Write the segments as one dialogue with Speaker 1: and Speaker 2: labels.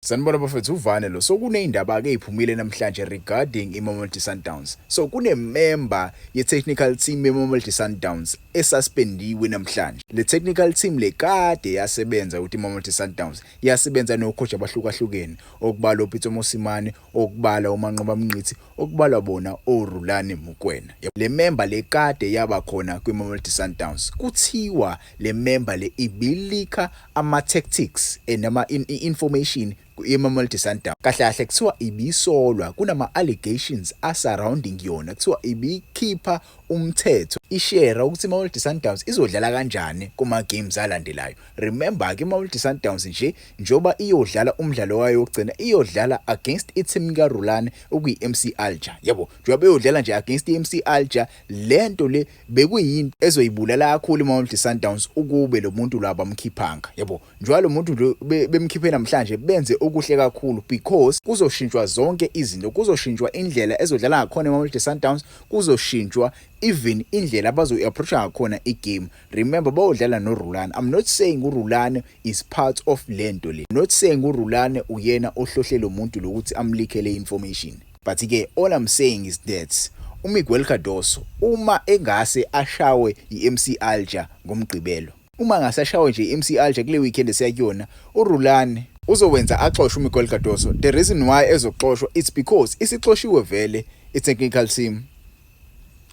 Speaker 1: Sanibona bafethu, uvane lo. So kuney'ndaba-ke ey'phumile namhlanje regarding iMamelodi Sundowns. So kune-member ye-technical team yeMamelodi Sundowns esuspendiwe namhlanje. Le technical team le kade yasebenza ukuthi iMamelodi Sundowns yasebenza no-coach abahlukahlukene, okubalwa uPitso Mosimane, okubala uManqoba Mngqithi, okubalwa bona oRulani Mokwena. Le member le kade yaba khona kwiMamelodi Sundowns, kuthiwa le member le ibileaka ama-tactics noma i-information yeMamelodi Sundowns. Kahle kahle kuthiwa ibisolwa, kunama-allegations a-surrounding yona. Kuthiwa ibikhipha umthetho, ishare ukuthi iMamelodi Sundowns izodlala kanjani kuma-games alandelayo. Remember-ke, iMamelodi Sundowns nje njengoba iyodlala umdlalo wayo wokugcina, iyodlala against i-team kaRulani okuyi-MC Alger, yabo. Njengoba beyodlala nje against i-MC Alger, lento le bekuyinto ezoyibulala kakhulu iMamelodi Sundowns ukube lo muntu lo abamkhiphanga, yabo. Njengoba lo muntu lo bemkhiphe namhlanje, benze okuhle kakhulu because kuzoshintshwa zonke izinto, kuzoshintshwa indlela ezodlala ngakhona iMamelodi Sundowns, kuzoshintshwa even indlela abazoyi-approach ngakhona igame. Remember, bayodlala noRulani. I'm not saying uRulani is part of lento le, not saying uRulani uyena ohlohle lo muntu lokuthi amleakele information, but ke all I'm saying is that uMiguel Cardoso uma engase ashawe i-MC Alger ngoMgqibelo, uma angase ashawe nje i-MC Alger kule weekend esiyakuyona, uRulani uzowenza axoshwe uMiguel Cardoso. The reason why ezoxoshwa, it's because isixoshiwe vele i-technical team,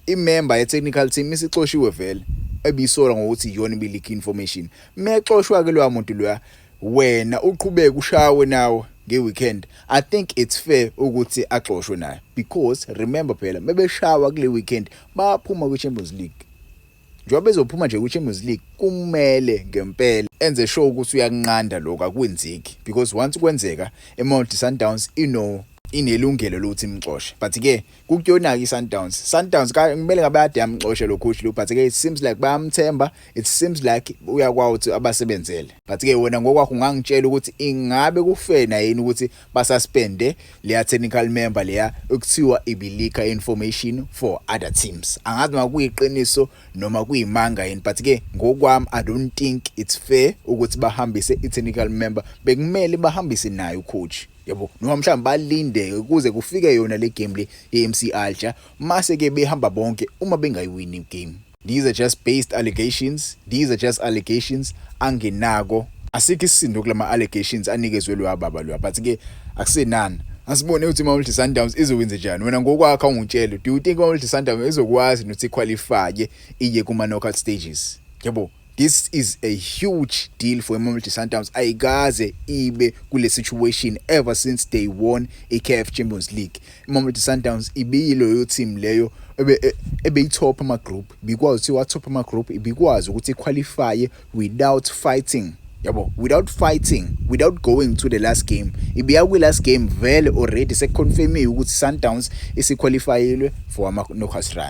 Speaker 1: imember ye-technical team isixoshiwe vele ebisolwa ngokuthi iyona ibileak information. Mexoshwa ke loya muntu loya, wena uqhubeke ushawe nawe nge-weekend, I think it's fair ukuthi axoshwe naye because remember phela, mebeshawa kule weekend baphuma kwi-Champions League. Njengoba bezophuma nje kwi-Champions League, kumele ngempela enze sure ukuthi uyakunqanda lokho akwenzeki, because once kwenzeka, iMamelodi Sundowns inelungelo lokuthi imxoshe. But ke kukuyona ke iSundowns, Sundowns kumele ngabe kade yamxosha lo coach lo, but ke it seems like bayamthemba, it seems like uyakwazi ukuthi abasebenzele. But ke wena ngokwakho ungangitshela ukuthi ingabe kufair na yini ukuthi basuspende leya technical member leya ekuthiwa ibileaka information for other teams? Angazi noma kuyiqiniso noma kuyimanga yini, but ke ngokwami I don't think it's fair ukuthi bahambise i-technical member. Bekumele bahambise naye ucoach, yabo, noma mhlawumbe balinde ukuze kufike yona le game le ye-MC Alger, mase ke behamba bonke uma bengayiwini game. These are just based allegations, these are just allegations angenako, asikho isisindo kulama allegations anikezwe lo baba lo. But ke akusenani, asibone ukuthi iMamelodi Sundowns izokwenza njani. Wena ngokwakho awungitshele, do you think iMamelodi Sundowns izokwazi ukuthi qualify iye kuma knockout stages, yabo? This is a huge deal for iMamelodi Sundowns. Ayikaze ibe kule situation ever since they won iCAF Champions League. iMamelodi Sundowns ibiyiloyo team leyo ebeyitop ama group, bikwazi ukuthi watop ama group, ibikwazi ukuthi iqualify without fighting, yabo, without fighting, without going to the last game. Ibiya kwi last game vele already sekuconfirmiwe ukuthi Sundowns isiqualifyile for ama knockout round.